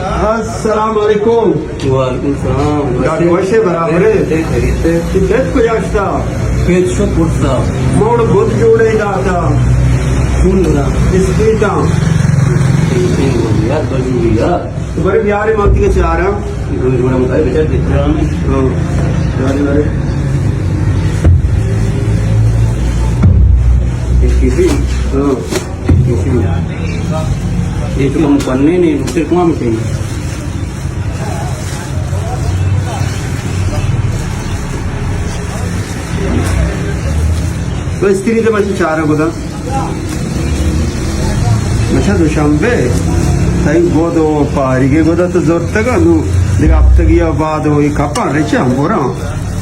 السلام علیکم۔ وعلیکم السلام۔ ڈاکٹر وش ئے، برابر ئے؟ خیریت ئے؟ تو پت کجا شتا؟ پت شت پرسا۔ موڑ گد جوڑے داتا۔ چون برا؟ اسپیتاں۔ اسپیتاں یار، بجو یار۔ تو برے بیارے ماتی کے چارا۔ روز بڑا مطالعہ بچار دیکھ رہا میں۔ ہاں۔ بارے بارے۔ ایک کسی؟ ہاں۔ یہ تو ہم پڑھنے نہیں، دوسرے کو ہم چاہیے۔ تو استری تو بس چارہ کو تھا۔ اچھا، دوشنبے تئی گد و پاریگے گد تو زرتگا، نو دگہ ہفتگی بعد و یہ کپاں رچاں برا۔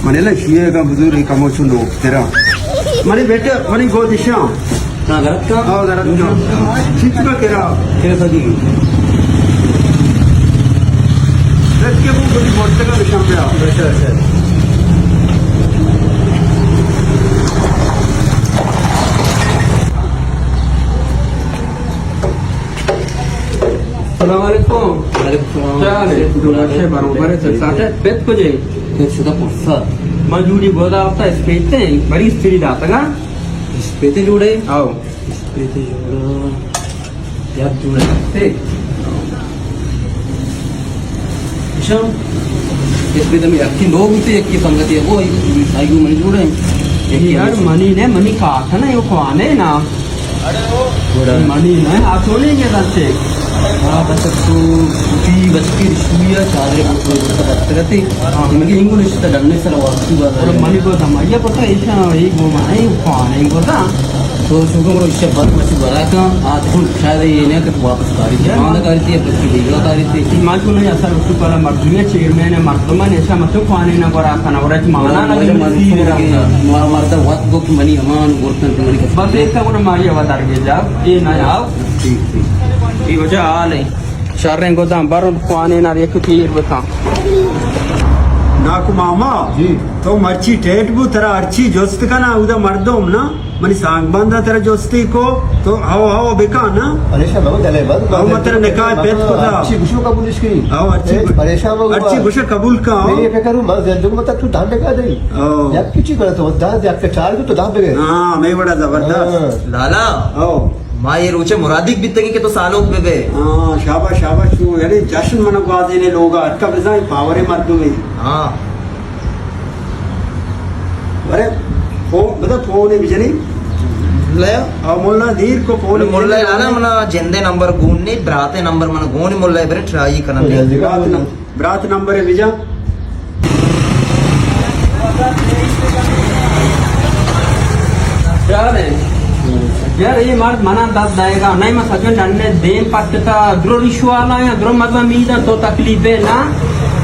منی لا شیئے گا بزور، کمو چون لوگ ترا۔ منی بیٹا، منی گود شاں۔ ہاں، درد کا؟ ہاں، درد کا۔ چیچ کا کرا؟ کرا سدی۔ درد کے وہ بڑی بہت کا نشان پہ آ۔ اچھا، اچھا۔ السلام علیکم۔ وعلیکم السلام۔ کیا حال ہے؟ تو اچھے، برابر ہے، سر ساتھ ہے؟ پت کجے؟ پت شتا پرسا۔ ما جوڑی گودا آتا اسپیتے، بری استری داتگا۔ اسپیتے جوڑے؟ آؤ۔ اسپیتے جوڑا۔ یاد جوڑے۔ تے۔ ایشاں اسپیتے میں یکی لوگ تے، یکی سنگتی ہے، وہ آئی، آئی من جوڑے۔ یار منی نے، منی کاکا نا، یہ کوانے نا۔ گڑا۔ منی نہ، آ چونیں گے دنتے۔ ہاں، بس تو کتی بچکی رشویا چادرے کو تو بس کرتے۔ ہاں۔ مگے انگو نشتا ڈنڈے سر واپسی بار۔ اور منی کو دمائیا پتا ایشا، ایک وہ مانے، کوانے کو دا۔ تو شوکو کو ایشا بات مچ برا کا، آ تو شاید یہ نہ کہ واپس کاری جائے۔ ہاں۔ نہ کاری تھی، بس کی دیگا کاری تھی۔ ما تو نہیں اثر اس پر مردمی چیئرمین ہے، مردمان ایشا مت کوانے نہ برا کنا، اور ایک مانا نہ مانا بھی مانا سی رہا۔ ما مرد وقت کو منی امان گورتن تو منی بس ایک کا ماری آواز آ گئی جاؤ۔ اے نہ آؤ۔ ٹھیک، ٹھیک۔ اے وجہ حال ہے۔ شریں گداں بر کوانیں نار یک تیر بکاں۔ ناکو ماما، جی۔ تو مرچی ٹیٹ بو، ترا ہرچی جست کنا، اودا مردم نا، منی سانگ باندا ترا جستی کو، تو ہو ہو بکا نا۔ پریشان مبو دلے بند، ہو متر نکاح پیت کتا۔ ہرچی گشو قبولش کی۔ ہو ہرچی اے، گو-، پریشان مبو۔ ہرچی گشو قبول کا، ہو۔ میری فکر ہوں، من زندگی میں تک تو دھان ڈگا دئی۔ او۔ یک کچی کرے تو دس، یک چار کو تو دہ بگے۔ ہاں، میں بڑا زبردست۔ ہاں۔ لالا۔ او۔ ما اے روچے مرادیگ بیتگیں کہ تو سالونک بہ بئے۔ ہاں، شاباش، شاباش، تو یعنی جشن من گوازینے لوگا، اٹکا بزاں پاورے مردمے۔ ہاں۔ برے فون، بدا فونے بجنی۔ ملا۔ او ملا دیر کو فون ملا بجنی۔ لالا منا جندے نمبر گون نی، براتے نمبر من گون، ملا برے ٹرائی کنن۔ برات نمبر۔ برات نمبر ء بجا۔ یار، اے مرد منا دست دئیگا، نئے من سجن ڈنے دیم پٹتا، درو رشوالا یا درو مزا میدن تو تکلیف ہے نا۔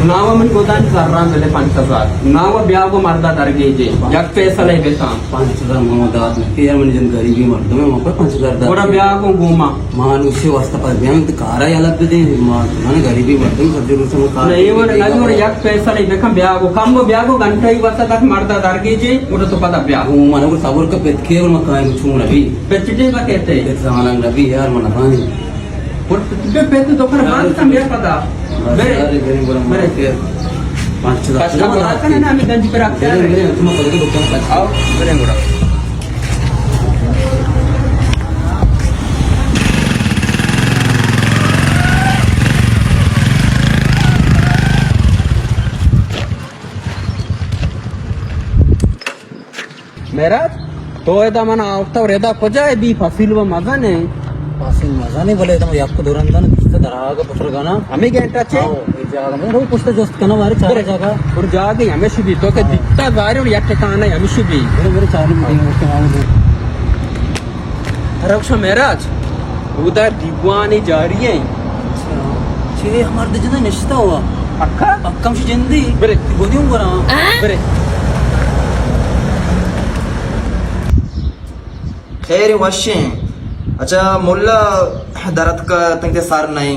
ناوا من گودانی زران بدے پنچ ہزار۔ ناوا بیا گو مردا درگیجے، یک فیصلہ بکن۔ پنچ ہزار ما دات نہ کہ یار، منی جند غریبی مردم ہے، ما پر پنچ ہزار دات۔ گڑا بیا گو گوما۔ ما نوشی واسطہ پر بیان تو کارا یلا بدے، ما من غریبی مردم سب ضرور سے ما کار نہ، اے وڑ نہ، اے وڑ یک پیسہ نہیں بکن، بیا گو کم گو، بیا گو گھنٹہ ہی واسطہ تک مردا درگیجے، گڑا تو پدا بیا۔ او من کو صبر کا پت کے، ما کائیں چون ابھی۔ پت چٹے کا کہتے؟ پت زمانہ نبی یار، من نہ۔ پت، پت تو کر بات کم بیا پدا۔ بس، برے۔ ارے، برے، برے، برے۔ پانچ ہزار۔ پانچ ہزار۔ ہمیں گنج پر رکھتے ہیں۔ برے، برے، تم پکڑ کے دکان پر۔ آؤ، برے، برے۔ مہراج، تو ادا من آورتا اور ادا کجا ہے بی فصیل و مزن ہے؟ فصیل مزن ہے، بلے ادا یک دو رندن بیست دراگ پتر گنا۔ ہمیں گھنٹہ چے؟ ہاں، یہ جاگہ میں روز پشت جست کنا مارے چار برے۔ جاگہ۔ اور جاگہ ہمیش بی تو کہ ہاں۔ دیتا ظاہر ہے یا ٹھکانہ ہمیش بی۔ برے، برے، چالو میٹنگ اس کے بعد۔ رکشا مہراج، اودا دیوان جاری ہیں۔ چے ہمار دے جندا نشتا ہوا۔ پکا؟ پکا ہمشی جندی۔ برے۔ گودیوں گورا۔ برے۔ خیر وشیں۔ اچھا، ملا درت کا تنگ سر نہیں۔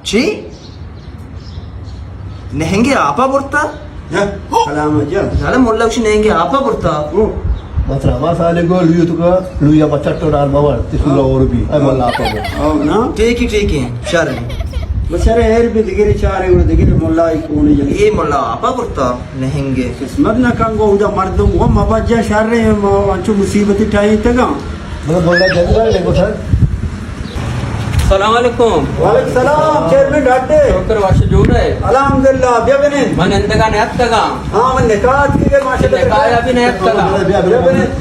چی؟ نہنگے آپا برتا؟ یا، سلام جان۔ لالا ملا گوشی نہنگے آپا برتا؟ او۔ بس ہما سالے گو لوی تو کا، لوی اب چٹو نار باور، تی سورا اور بھی، اے ملا آپ کو۔ او نا؟ ٹھیک ہے، ٹھیک ہے، شر ہے۔ بس شر ہے، ایر بھی دگری چارے اور دگری ملا ہی کون ہے جن۔ اے ملا آپ برتا نہنگے۔ قسمت نہ کنگو، ادا مردم وہ مبجا شر ہے، انچو مصیبت ٹائی تگا۔ بس بولا جنگل لے گو سر۔ سلام علیکم۔ وعلیکم سلام، چیئرمین ڈاکٹر۔ شکر، وش جوڑ ہے؟ الحمدللہ، بیا بنند۔ من اندگا نیتکگا۔ ہاں، من نکاح اتکگے، ماشاءاللہ۔ نکاح ابھی نیتکگا۔ بیا بنند۔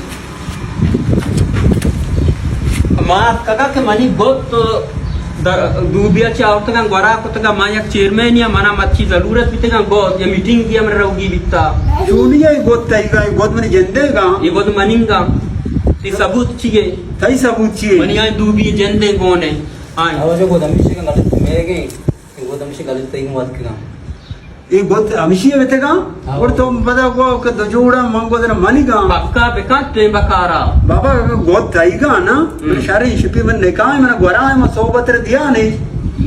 ما اتکگا کہ منی گوت در-، دوبیا چہ آورتگاں، گورا کتگاں، ما یک چیئرمین یا منا مچی ضرورت بیتگاں، گوت یا میٹنگ یا من روگی بیتا۔ چونی ہے گوت تئیگا، گوت منی جندے گا۔ یہ گوت مننگا۔ تی ثبوت چیئے؟ تئی ثبوت چیئے؟ منی آئی دوبی جندے گونے۔ آئی۔ آواز گوت ہمیشہ کا غلط میگے، گوت ہمیشہ غلط تئی مات کنا۔ اے گوت ہمشی ء بیتگاں؟ ہاں۔ گڑا تو پدا گو کہ دو جوڑا من گو دنا منی گاں۔ پکا بکن ٹیم بکارا۔ بابا، گوت تئی گاں نا؟ ہم۔ شر شپی من نکاح من گورا ہے، من صحبت ر دیا نہیں۔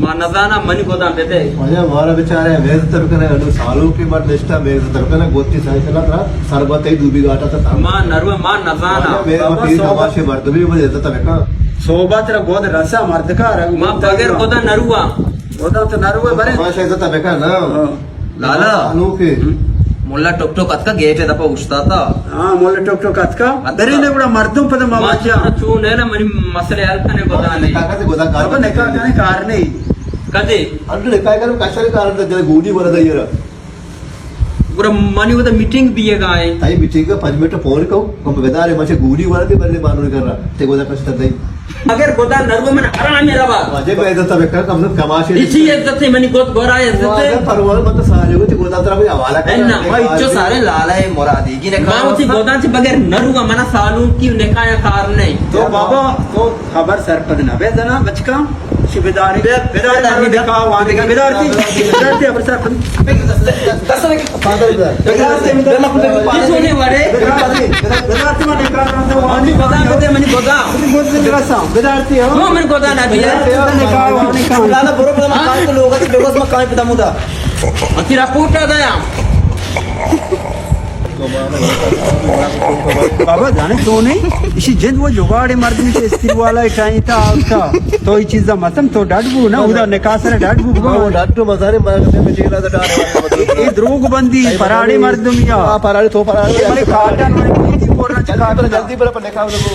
ما نزانا منی گوداں بدے۔ واجہ مارا بیچارے بے عزت بکنے، انو سالوں کی مر نشتا بے عزت بکنے، گوتی سائیں چلا ترا سر بات ہی دوبی گاٹا تا سر۔ ما نرو ما نزانا۔ واجہ بے بابا وفی صحبت۔ تماشے مردمی من عزت بکن۔ صحبت ر گود رسا مرد کا رنگ ما بگیر گودا نروا۔ گودا تو نروا برے۔ تماشا عزت بکن نا۔ ہاں۔ لالا۔ انوکے۔ ملا ٹک ٹک اتکا گیٹ ء دپا اوشتاتا۔ ہاں، ملا ٹک ٹک اتکا۔ اتکا۔ درے نے گڑا مردم پدا ما ما بچا۔ چون ہے نا منی مسئلے حل کنے گدا نہیں۔ نکاح کنے گدا کار ابا نکاح کنے کار نہیں۔ کدے؟ انڈ نکاح کنے کشر کار دے گوڑی ورا دے یرا۔ گڑا منی ودا میٹنگ بھی ہے گائے۔ تائی میٹنگ کا پنج منٹ پور کو، کم بدارے مچے گوڑی ورا دے بلے بانو کر رہا۔ تے گدا کشتا دے۔ اگر گدا نرو من حرام روا۔ واجہ کو عزت بکر، کم سے کم کماشے۔ اسی عزت ہے، منی گد گورا عزت ہے۔ واجہ پرواز مت سارے ہوتی گدا ترا کوئی حوالہ کر۔ انا، ما اچو سارے لالا ہے مرادی کی نے ما کہا ہوتی گدا چ بغیر نروا منا سالوں کی نکاح کار نہیں۔ تو بابا، تو خبر سرپد نہ بے زنا بچکا۔ شی بداری، بے-، بداری، بداری، بداری، بداری، بداری، بداری، خبر سرپد۔ دس، دس، دس، بدارتی، بدارتی، بدارتی، من گدا نہ دیا۔ بدارتی، ہاں، من گدا نہ دیا۔ لالا، برو، برو، من کار کو لوگا تی بگوز، من کار پدا مدا۔ اتی رپورٹ آ دیا۔ بابا، جانے تو نہیں، اسی جند وہ جگاڑے مردمی سے استری والا اٹھائیں تا، آتا۔ تو یہ چیزا متن تو ڈڈ بو نا، ادا نکاح سر ڈڈ بو، بابا۔ ڈڈ تو مزارے، مزارے میں جیلا دا ڈار۔ اے دروگ بندی، پراڑے مردم یا۔ ہاں، پراڑے تو پراڑے۔ اے بھائی کاٹن میں کیتی پورا جلدی پر، جلدی پر، پر نکاح دو۔